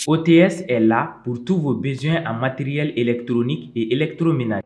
OTS est là pour tous vos besoins en matériel électronique et électroménager.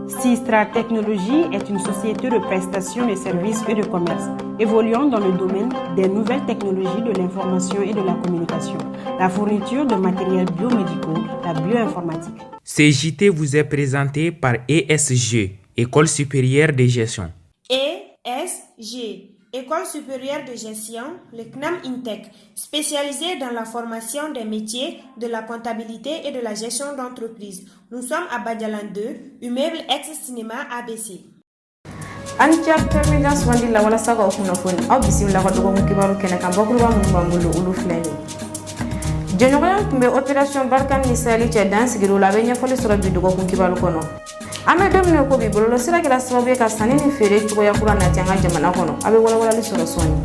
Sistra Technologies est une société de prestation de services et de commerce évoluant dans le domaine des nouvelles technologies de l'information et de la communication, la fourniture de matériels biomédicaux, la bioinformatique. Ce JT vous est présenté par ESG, École supérieure de gestion. ESG, École supérieure de gestion, le CNAM INTEC, spécialisé dans la formation des métiers de la comptabilité et de la gestion d'entreprise. Nous sommes à Badialan 2, immeuble ex-cinéma ABC. An cɛ media sugandi la walasa k'aw kunnafoni. Aw bisimila ka dɔgɔkun kibaru kɛnɛ kan. Bakuruba minnu b'an bolo, olu filɛ nin ye: jɛɲɔgɔnya tun bɛ Opération Barkhane ni Sahel cɛ, dan sigir'o la. A bɛ ɲɛfɔli sɔrɔ bi dɔgɔkun kibaru kɔnɔ. An bɛ don min na ko bi, bɔlɔlɔsira kɛra sababu ye ka sanni ni feere cogoya kura nati an ka jamana kɔnɔ. A bɛ walawalali sɔrɔ sɔɔni.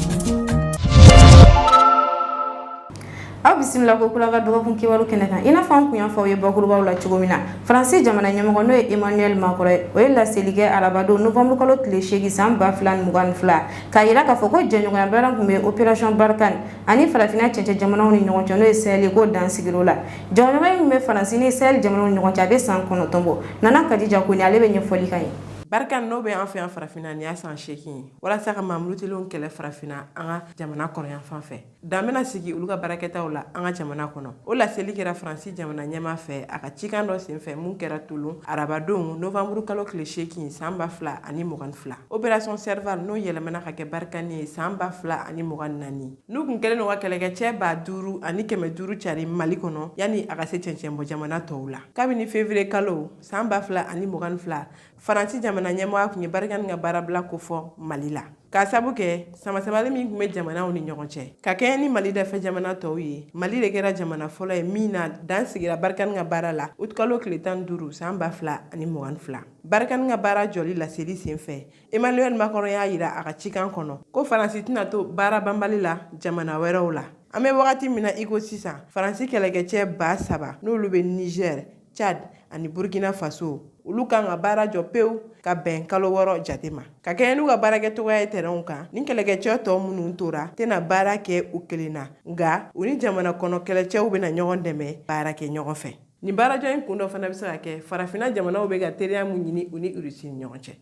Aw bisimila ko kura ka dɔgɔkun kibaru kɛnɛ kan. I n'a fɔ an kun y'a fɔ aw ye bakurubaw la cogo min na, Faransi jamana ɲɛmɔgɔ, n'o ye Emmanuel Macron ye, o ye laseli kɛ arabadon novembre kalo tile 8 san 2022, k'a yira k'a fɔ ko jɛɲɔgɔnya baara tun bɛ Opération Barkhane ani farafinna cɛncɛn jamanaw ni ɲɔgɔn cɛ, n'o ye Sahel, ko dan sigir'o la. Jɛɲɔgɔnya min bɛ Faransi ni Sahel jamanaw ni ɲɔgɔn cɛ, a bɛ san 9 bɔ. Nana Kadija Kone, ale bɛ ɲɛfɔli k'an ye. Barkhane, n'o bɛ an fɛ yan farafinna, nin y'a san 8 ye walasa ka maamurutilenw kɛlɛ farafinna, an ka jamana kɔrɔnyanfan fɛ. Dan bɛna sigi olu ka baarakɛtaw la an ka jamana kɔnɔ. O laseli kɛra Faransi jamana ɲɛmaa fɛ a ka cikan dɔ senfɛ mun kɛra Tulon arabadon novanburu kalo tile 8 san 2022. Opération Serval, n'o yɛlɛmana ka kɛ Barkhane ye san 2024, n'u kun kɛlen don ka kɛlɛkɛcɛ 5500 cari Mali kɔnɔ yanni a ka se cɛncɛnbɔ jamana tɔw la. Kabini février kalo san 2022, Faransi jamana ɲɛmɔgɔya tun ye Barkhane ka baarabila kofɔ Mali la k'a sabu kɛ samasamali min tun bɛ jamanaw ni ɲɔgɔn cɛ. Ka kɛɲɛ ni Mali dafɛ jamana tɔw ye, Mali de kɛra jamana fɔlɔ ye min na dan sigira Barkhane ka baara la utukalo tile 15 san 2022. Barkhane ka baara jɔli laseli senfɛ, Emmanuel Macron y'a yira a ka cikan kɔnɔ ko Faransi tɛna to baara banbali la jamana wɛrɛw la. An bɛ wagati min na i ko sisan, Faransi kɛlɛkɛcɛ 3000, n'olu bɛ Niger, Chad ani Burkina Faso, olu kan ka baara jɔ pewu ka bɛn kalo 6 jate ma. Ka kɛɲɛ n'u ka baarakɛcogoya ye tɛrɛnw kan, ni kɛlɛkɛcɛ tɔ minnu tora tɛna baara kɛ u kelen na, nka u ni jamana kɔnɔ kɛlɛcɛw bɛna ɲɔgɔn dɛmɛ baara kɛ ɲɔgɔn fɛ. Nin baarajɔ in kun dɔ fana bɛ se ka kɛ farafinna jamanaw bɛ ka teriya mun ɲini u ni Irisi ni ɲɔgɔn cɛ.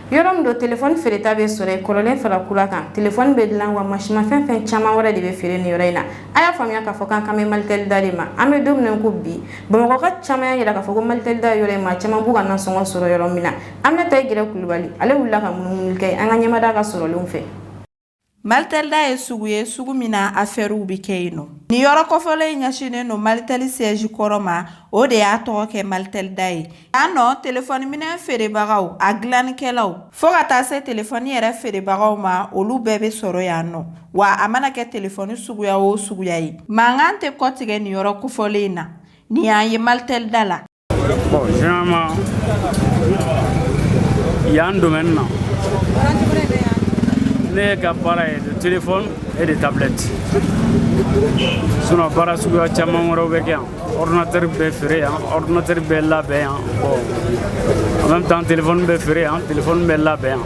Yɔrɔ min don telefɔni feereta bɛ sɔrɔ yen, kɔrɔlen fara kura kan, telefɔni bɛ dilan wa masimafɛn fɛn caman wɛrɛ de bɛ feere nin yɔrɔ in na. A y'a faamuya k'a fɔ k'an kan bɛ Malitel da de ma. An bɛ don min na ko bi, Bamakɔka caman y'a jira k'a fɔ ko Malitel da yɔrɔ in, maa caman b'u ka nasɔngɔ sɔrɔ yɔrɔ min na. Aminata Gɛrɛ Kulubali, ale wulila ka munumunu kɛ an ka ɲɛmada ka sɔrɔlenw fɛ. Malitel da ye sugu ye, sugu min na afɛriw bɛ kɛ yen nɔ. Nin yɔrɔ kɔfɔlen in ɲɛsinnen don Malitel siège kɔrɔ ma, o de y'a tɔgɔ kɛ Malitel da ye. Yan nɔ, telefɔni minɛn feerebagaw, a dilannikɛlaw, fo ka taa se telefɔni yɛrɛ feerebagaw ma, olu bɛɛ bɛ sɔrɔ yan nɔ. Wa a mana kɛ telefɔni suguya o suguya ye, mankan tɛ kɔtigɛ nin yɔrɔ kofɔlen in na. Nin y'an ye Malitel da la. Bon, généralement, yan domaine na, ne ka baara ye de téléphone et de tablette. Sinon, baara suguya caman wɛrɛw bɛ kɛ yan. Ordinateur bɛ feere yan, ordinateur bɛ labɛn yan. Bon, en même temps, téléphone bɛ feere yan, téléphone bɛ labɛn yan.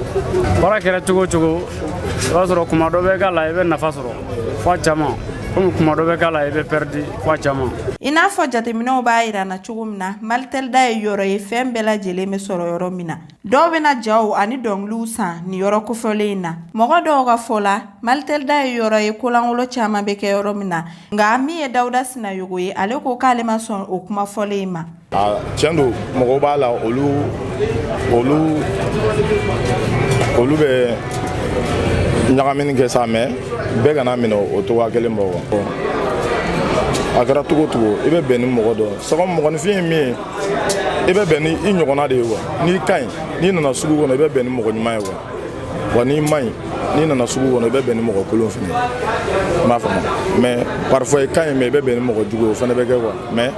Baara kɛra cogo o cogo, i b'a sɔrɔ kuma dɔ bɛ k'a la, i bɛ nafa sɔrɔ f'a caman, komi kuma dɔ bɛ k'a la, i bɛ pɛridi f'a caman. I n'a fɔ jateminɛw b'a yira na cogo min na, Malitel da ye yɔrɔ ye, fɛn bɛɛ lajɛlen bɛ sɔrɔ yɔrɔ min na. Dɔw bɛna jaw ani dɔnkiliw san nin yɔrɔ kofɔlen in na. Mɔgɔ dɔw ka fɔ la, Malitel da ye yɔrɔ ye, kolankolon caman bɛ kɛ yɔrɔ min na. Nka min ye Dawuda Sinayogo ye, ale ko k'ale ma sɔn o kuma fɔlen in ma. A tiɲɛ don, mɔgɔw b'a la, olu bɛ ɲagamini kɛ sa, mais bɛɛ kana minɛ o cogoya kelen ma. A kɛra cogo o cogo, i bɛ bɛn ni mɔgɔ dɔ sago. Mɔgɔninfin ye min ye, i bɛ bɛn ni i ɲɔgɔnna de ye wa. N'i ka ɲi, n'i nana sugu kɔnɔ, i bɛ bɛn ni mɔgɔ ɲuman ye wa. N'i ma ɲi, n'i nana sugu kɔnɔ, i bɛ bɛn ni mɔgɔ kolon fana ye, i m'a faamu. Mais parfois i ka ɲi, mais i bɛ bɛn ni mɔgɔ jugu ye, o fana bɛ kɛ quoi. Mais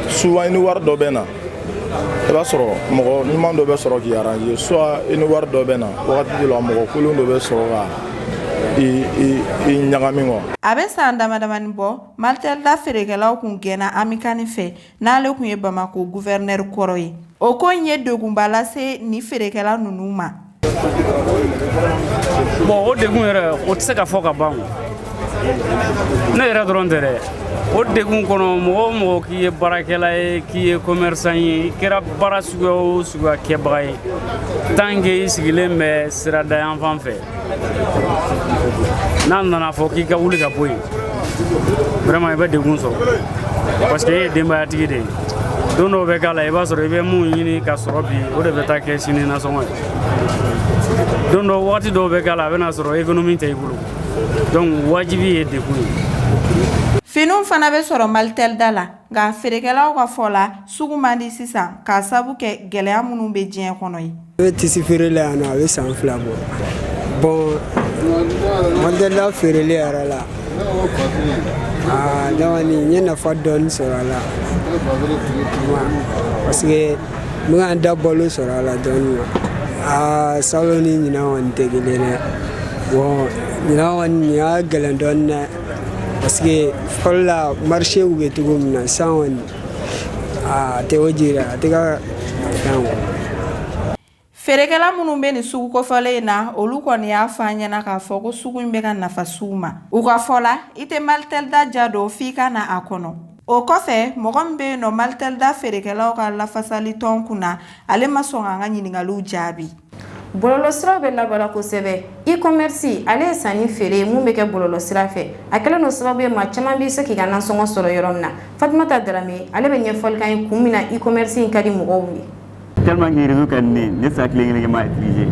souvent, i ni wari dɔ bɛ na, i b'a sɔrɔ mɔgɔ ɲuman dɔ bɛ sɔrɔ k'i arranger, soit i ni wari dɔ bɛ na, wagati dɔ la, mɔgɔ kolon dɔ bɛ sɔrɔ ka i ɲagami quoi. A bɛ san damadamani bɔ, Malitel da feerekɛlaw kun gɛnna Amikani fɛ, n'ale kun ye Bamako guvɛrinɛri kɔrɔ ye. O ko in ye degunba lase ni feerekɛla ninnu ma. Bon, o degun yɛrɛ, o tɛ se ka fɔ ka ban. Ne yɛrɛ dɔrɔn tɛ dɛ, o degun kɔnɔ, mɔgɔ o mɔgɔ k'i ye baarakɛla ye, k'i ye commerçant ye, i kɛra baara suguya o suguya kɛbaga ye, tant que i sigilen bɛ sirada yan fan fɛ, n'a nana fɔ k'i ka wuli ka bɔ yen, vraiment i bɛ degun sɔrɔ, parce que e ye denbayatigi de ye. Don dɔw bɛ k'a la, i b'a sɔrɔ i bɛ mun ɲini ka sɔrɔ bi, o de bɛ taa kɛ sini nasɔngɔ ye. Don dɔ, wagati dɔw bɛ k'a la, a bɛna sɔrɔ économie tɛ i bolo, donc wajibi ye degun ye. Finiw fana bɛ sɔrɔ Malitel da la, nka feerekɛlaw ka fɔ la, sugu man di sisan k'a sabu kɛ gɛlɛya minnu bɛ diɲɛ kɔnɔ ye. Ne bɛ tissu feere la yan nɔ, a bɛ san 2 bɔ. Bon, Malitel da feereli yɛrɛ la, aa, ne kɔni n ye nafa dɔɔni sɔrɔ a la, parce que n bɛ ka n da balo sɔrɔ a la dɔɔni. Aa, salon ni ɲinan kɔni tɛ kelen dɛ. Bon, ɲinan kɔni, nin y'a gɛlɛn dɔɔni dɛ, parce que fɔlɔ la, marché kun bɛ cogo min na, sisan kɔni, aa, a tɛ o ji dɛ, a tɛ ka fɛn kɔ. Feerekɛla minnu bɛ nin sugu kofɔlen in na, olu kɔni y'a fɔ an ɲɛna k'a fɔ ko sugu in bɛ ka nafa s'u ma. U ka fɔ la, i tɛ Malitel da ja don f'i ka na a kɔnɔ. O kɔfɛ, mɔgɔ min bɛ yen nɔ Malitel da feerekɛlaw ka lafasali tɔn kunna, ale ma sɔn k'an ka ɲininkaliw jaabi. Bɔlɔlɔsiraw bɛ labaara kosɛbɛ. E-commerce, ale ye sanni feere ye mun bɛ kɛ bɔlɔlɔsira fɛ. A kɛlen don sababu ye, maa caman bɛ se k'i ka nasɔngɔ sɔrɔ yɔrɔ min na. Fatumata Darame, ale bɛ ɲɛfɔli k'an ye kun min na e-commerce in ka di mɔgɔw ye. Tellement que réseau ka di ne ye, ne tɛ se ka tile kelen kɛ ma utiliser.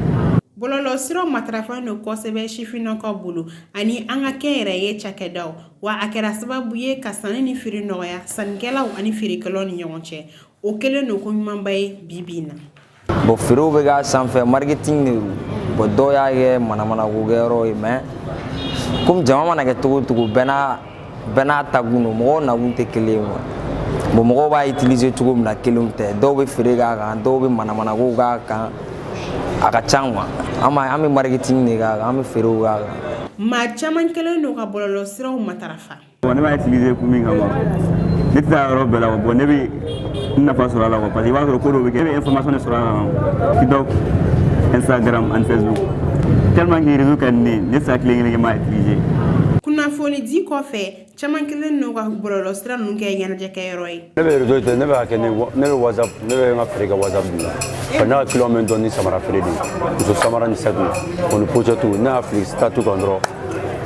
Bɔlɔlɔsiraw matarafalen don kosɛbɛ sifinnakaw bolo ani an ka kɛnyɛrɛye cakɛdaw wa. A kɛra sababu ye ka sanni ni feere nɔgɔya sannikɛlaw ani feerekɛlaw ni ɲɔgɔn cɛ. O kɛlen don ko ɲumanba ye bi bi in na. Bon, feerew bɛ k'a sanfɛ, marketing de don. Bon, dɔw y'a kɛ manamanako kɛyɔrɔ ye, mais komi jama mana kɛ cogo o cogo, bɛɛ n'a ta kun don, mɔgɔw nakun tɛ kelen ye quoi. Bon, mɔgɔw b'a utiliser cogo min na, kelenw tɛ. Dɔw bɛ feere k'a kan, dɔw bɛ manamanako k'a kan, a ka ca quoi. An b'a an bɛ marketing de k'a kan, an bɛ feerew k'a kan. Maa caman kɛlen don ka bɔlɔlɔsiraw matarafa. Bon, ne b'a utiliser kun min kama, ne tɛ taa yɔrɔ bɛɛ la. Bon, ne bɛ n nafa sɔrɔ a la quoi, parce que i b'a sɔrɔ ko dɔw bɛ kɛ, ne bɛ information de sɔrɔ a kan, TikTok, Instagram ani Facebook. Tellement que réseau ka di ne ye, ne tɛ se ka tile kelen kɛ ma utiliser. Kunnafoni di kɔfɛ, caman kɛlen don ka bɔlɔlɔsira ninnu kɛ ɲɛnajɛkɛyɔrɔ ye. Ne bɛ réseau tɛ, ne bɛ kɛ ne bɛ WhatsApp, ne bɛ n ka feere kɛ WhatsApp de la. Ka ne ka client bɛ dɔn ni samara feere de ye, muso samara ni sac o ni pochette. Ne y'a fili statut kan dɔrɔn,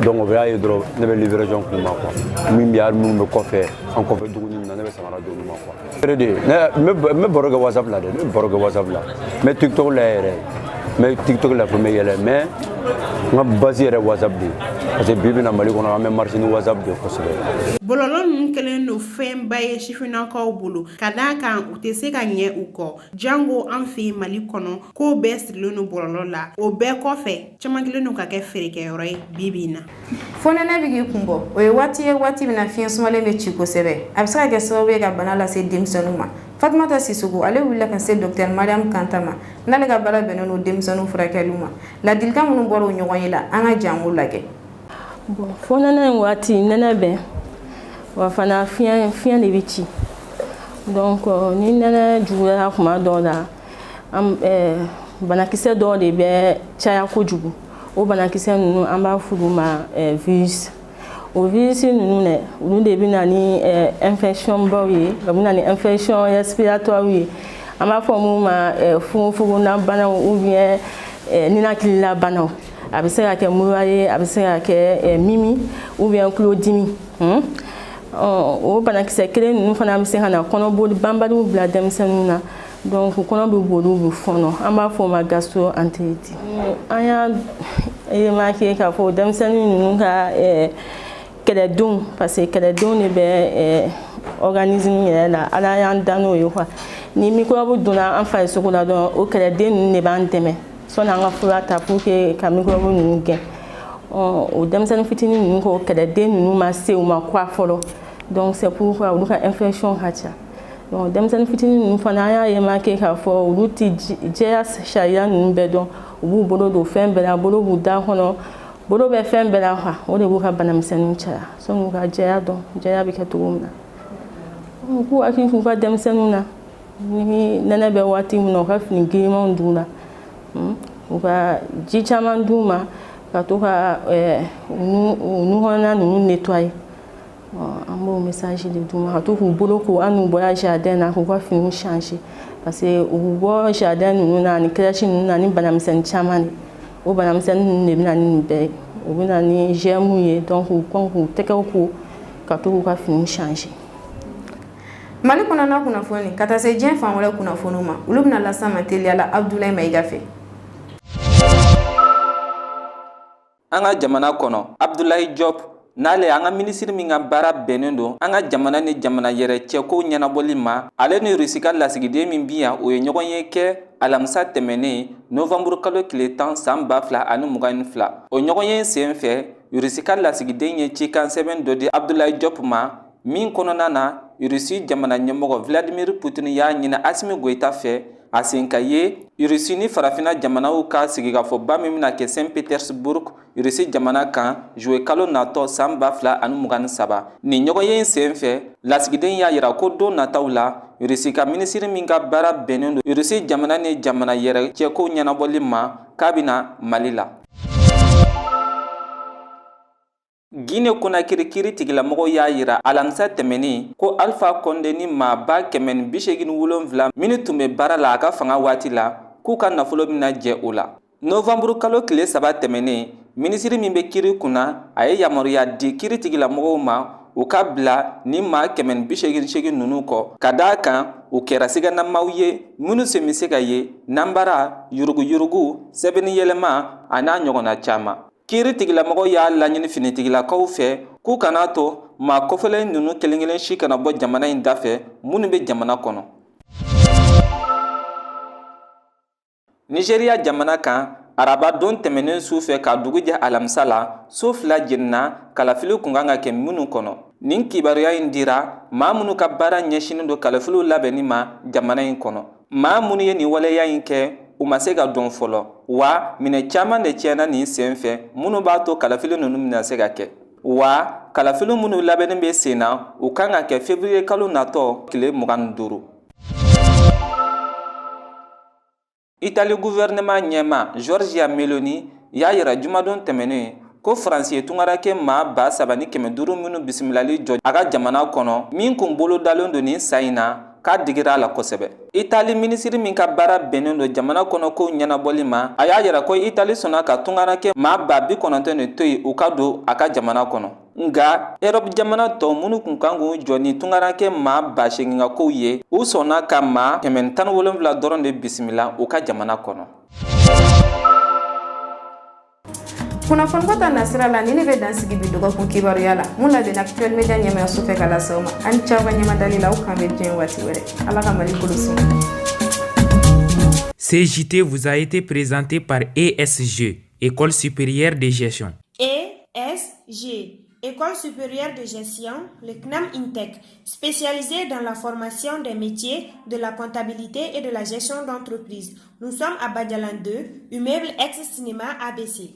donc o bɛ y'a ye dɔrɔn, ne bɛ livraison k'u ma quoi. Min bɛ hali minnu bɛ kɔfɛ, an kɔfɛ dugu ninnu na, ne bɛ samara d'olu ma quoi. Feere de, ne n bɛ baro kɛ WhatsApp la dɛ, ne bɛ baro kɛ WhatsApp la, n bɛ TikTok la yɛrɛ, n bɛ TikTok la fo n bɛ yɛlɛ, mais n ka base yɛrɛ WhatsApp de ye, parce que bi bi in na, Mali kɔnɔ, an bɛ marché ni WhatsApp de ye kosɛbɛ. Bɔlɔlɔ ninnu kɛlen don fɛnba ye sifinnakaw bolo, ka d'a kan u tɛ se ka ɲɛ u kɔ, jango an fɛ yen Mali kɔnɔ, ko bɛɛ sirilen don bɔlɔlɔ la. O bɛɛ kɔfɛ, caman kɛlen don ka kɛ feerekɛyɔrɔ ye bi bi in na. Fonɛnɛ bɛ k'i kun bɔ, o ye waati ye, waati min na fiɲɛ sumalen bɛ ci kosɛbɛ. A bɛ se ka kɛ sababu ye ka bana lase denmisɛnninw ma. Fatumata Sisoko, ale wulila ka se docteur Mariam Kanta ma, n'ale ka baara bɛnnen don denmisɛnninw furakɛliw ma. Ladilikan minnu bɔra o ɲɔgɔn ye la, an ka jɛ an k'o lajɛ. Bon, fonɛnɛ in waati, nɛnɛ bɛ wa fana, fiɲɛ de bɛ ci. Donc ni nɛnɛ juguyara kuma dɔw la, an banakisɛ dɔw de bɛ caya kojugu. O banakisɛ ninnu, an b'a f'olu ma virus. O virus ninnu dɛ, olu de bɛ na ni infection baw ye, o bɛ na ni infection respiratoire ye, an b'a fɔ mun ma fogofogola banaw ou bien ninakilila banaw. A bɛ se ka kɛ mura ye, a bɛ se ka kɛ mimi ou bien tulodimi. O banakisɛ kelen ninnu fana bɛ se ka na kɔnɔboli banbaliw bila denmisɛnninw na. Donc kɔnɔ bɛ boli, u bɛ fɔɔnɔ, an b'a fɔ o ma gastro-entérite. An y'a remarqué k'a fɔ denmisɛnnin ninnu ka kɛlɛdenw, parce que kɛlɛdenw de bɛ organisme yɛrɛ la, Ala y'an dan n'o ye quoi. Ni microbe donna an farisogo la dɔrɔn, o kɛlɛden ninnu de b'an dɛmɛ sɔnni an ka fura ta pour que ka microbe ninnu gɛn. O denmisɛnnin fitinin ninnu ko kɛlɛden ninnu ma se u ma quoi fɔlɔ, donc c'est pourquoi olu ka infection ka ca. Donc denmisɛnnin fitinin ninnu fana, an y'a remarqué k'a fɔ olu ti jɛya sariya ninnu bɛɛ dɔn. U b'u bolo don fɛn bɛɛ la, bolo b'u da kɔnɔ, bolo bɛ fɛn bɛɛ la quoi. O de b'u ka banamisɛnninw caya. Sɔnni u ka jɛya dɔn, jɛya bɛ kɛ cogo min na, u k'u hakili t'u ka denmisɛnninw na. Ni nɛnɛ bɛ waati min na, u ka fini girimanw d'u la, u ka ji caman d'u ma. Ka to ka u nun kɔnɔna ninnu nettoyer. An b'o message de d'u ma, ka to k'u bolo ko hali n'u bɔra jardin na, k'u ka finiw changer, parce que u bɛ bɔ jardin ninnu na ani crèche ninnu na ni banamisɛnnin caman de. O banamisɛnnin ninnu de bɛ na ni nin bɛɛ ye, u bɛ na ni germes ye. Donc u kan k'u tɛgɛw ko, ka to k'u ka finiw changer. Mali kɔnɔna kunnafoni ka taa se diɲɛ fan wɛrɛ kunnafoniw ma, olu bɛna las'an ma teliya la Abudulayi Mayiga fɛ. An ka jamana kɔnɔ, Abudulayi Jɔp, n'ale an ka minisiri min ka baara bɛnnen don an ka jamana ni jamana yɛrɛ cɛkow ɲɛnabɔli ma, ale ni Rusi ka lasigiden min bi yan, o ye ɲɔgɔnye kɛ alamisa tɛmɛnen, novanburu kalo tile 10, san 2022. O ɲɔgɔnye sen fɛ, Rusi ka lasigiden ye cikan sɛbɛn dɔ di Abudulayi Jɔp ma, min kɔnɔna na Rusi jamana ɲɛmɔgɔ Vladimir Putin y'a ɲini Asimi Goyita fɛ a sen ka ye Rusi ni farafina jamanaw ka sigikafɔba min bɛna kɛ Saint Petersburg, Rusi jamana kan, juwe kalo natɔ, san 2023. Nin ɲɔgɔnye in sen fɛ, lasigiden y'a yira ko don nataw la, Rusi ka minisiri min ka baara bɛnnen don Rusi jamana ni jamana yɛrɛ cɛkow ɲɛnabɔli ma, k'a bɛna Mali la. Gine Konakiri kiri tigilamɔgɔw y'a yira alamisa tɛmɛnen ko Alpha Konde ni maa 187 minnu tun bɛ baara la a ka fanga waati la, k'u ka nafolo bɛna jɛ o la. Novanburu kalo tile 3 tɛmɛnen, minisiri min bɛ kiri kunna, a ye yamaruya di kiri tigilamɔgɔw ma u ka bila ni maa 188 ninnu kɔ, ka d'a kan u kɛra siganamaw ye minnu sen bɛ se ka ye nanbara, yuruguyurugu, sɛbɛnni yɛlɛma a n'a ɲɔgɔnna caman. Kiiri tigilamɔgɔw y'a laɲini finitigilakaw fɛ k'u kana to maa kofɔlen ninnu kelen kelen si kana bɔ jamana in dafɛ minnu bɛ jamana kɔnɔ. Nizeriya jamana kan, araba don tɛmɛnen su fɛ ka dugu jɛ alamisa la, so 2 jenina kalafili kun kan ka kɛ minnu kɔnɔ. Nin kibaruya in dira maa minnu ka baara ɲɛsinnen don kalafiliw labɛnni ma jamana in kɔnɔ. Maa minnu ye nin waleya in kɛ, u ma se ka dɔn fɔlɔ, wa minɛn caman de tiɲɛna nin sen fɛ minnu b'a to kalafili ninnu bɛna se ka kɛ. Wa kalafili minnu labɛnni bɛ sen na, u kan ka kɛ fevrier kalo natɔ tile 25. Itali gouvernement ɲɛmaa Giorgia Meloni y'a yira jumadon tɛmɛnen ko Faransi ye tungaranke maa 3500 minnu bisimilali jɔ a ka jamana kɔnɔ, min kun bolodalen don nin san in na, k'a digira a la kosɛbɛ. Itali minisiri min ka baara bɛnnen don jamana kɔnɔkow ɲɛnabɔli ma, a y'a yira ko Itali sɔnna ka tungaranke maa 90,000 de to yen u ka don a ka jamana kɔnɔ. Nka Erɔpu jamana tɔw minnu kun kan k'u jɔ ni tungaranke maa 8,000 ka kow ye, u sɔnna ka maa 117 dɔrɔn de bisimila u ka jamana kɔnɔ. Kunnafoniko ta nasira la, nin de bɛ dan sigi bi dɔgɔkun kibaruya la mun labɛnna Actuel Media ɲɛmayaso fɛ ka lase aw ma. Aw ni ce aw ka ɲɛmadali la. Aw k'an bɛn diɲɛ waati wɛrɛ. Ala ka Mali kolo suma. Ce JT vous a été présenté par ESG, École supérieure de gestion. ESG, École supérieure de gestion, le CNAM INTEC, spécialisée dans la formation des métiers de la comptabilité et de la gestion d'entreprise. Nous sommes à Badialan 2, immeuble ex-cinéma ABC.